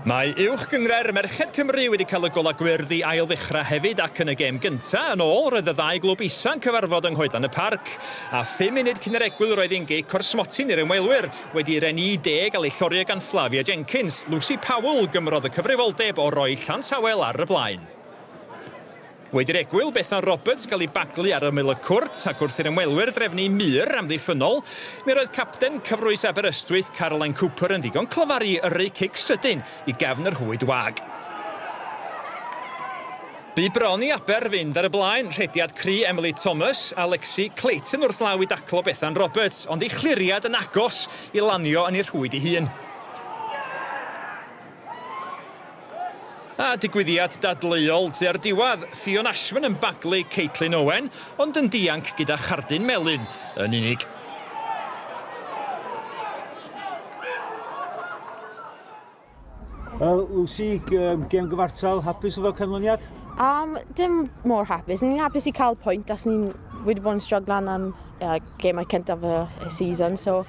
Mae Uwch Gynghrair Merched Cymru wedi cael y golau gwyrdd i ail-ddechrau hefyd ac yn y gêm gyntaf yn ôl roedd y ddau glwb isa yn cyfarfod yng Nghoedlan y Parc. A phum munud cyn yr egwyl roedd hi'n gic o'r smotyn i'r ymwelwyr, wedi i'r NE gael ei llorio gan Flavia Jenkins. Lucy Powell gymrodd y cyfrifoldeb o roi Llansawel ar y blaen. Wedi'r egwyl, Bethan Roberts yn cael ei baglu ar ymyl y cwrt, ac wrth i'r ymwelwyr drefnu mur amddiffynnol, mi roedd capten cyfrwys Aberystwyth, Caroline Cooper, yn ddigon clyfar i yrru cic sydyn i gefn yr rhwyd wag. Bu bron i Aber fynd ar y blaen, rhediad cry Emily Thomas, a Lexi Clayton wrth law i daclo Bethan Roberts, ond ei chliriad yn agos i lanio yn ei rhwyd ei hun. A digwyddiad dadleuol tua'r diwedd, Ffion Ashman yn baglu Caitlin Owen, ond yn dianc gyda chardyn melyn yn unig. Wel, Lucy, gêm gyfartal, hapus efo canlyniad? Dim mor hapus. Ni'n hapus i cael pwynt, as ni'n wedi bod yn stryglan am gemau cyntaf y season, so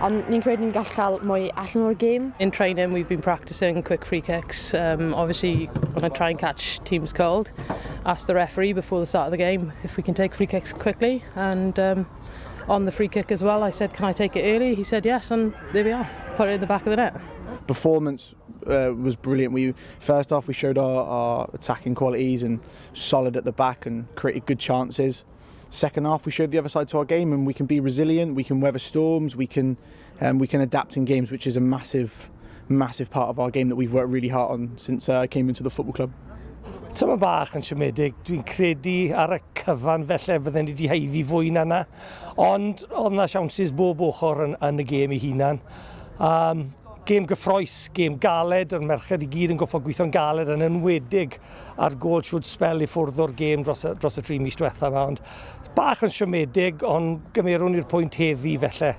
ond ni'n credu ni'n gallu cael mwy allan o'r gêm. In training we've been practicing quick free kicks. Obviously when I try and catch teams cold, ask the referee before the start of the game if we can take free kicks quickly, and on the free kick as well I said, can I take it early? He said yes, and there we are, put it in the back of the net. Performance was brilliant. We first off we showed our attacking qualities and solid at the back and created good chances. Second half we showed the other side to our game, and we can be resilient, we can weather storms, we can adapt in games, which is a massive, massive part of our game that we've worked really hard on since I came into the football club. Tyma bach yn siomedig, dwi'n credu ar y cyfan felly fydden ni wedi haeddu fwy na 'na. Ond oedd na siawnsys bob ochr yn y gêm ei hunan. Gêm gyffrous, gêm galed, yr merched i gyd yn goffo gweithio'n galed yn enwedig ar gôl siwt sbel i ffwrdd o'r gêm dros y 3 mis diwetha yma. Ond bach yn siomedig, ond gymerwn i'r pwynt heddi felly.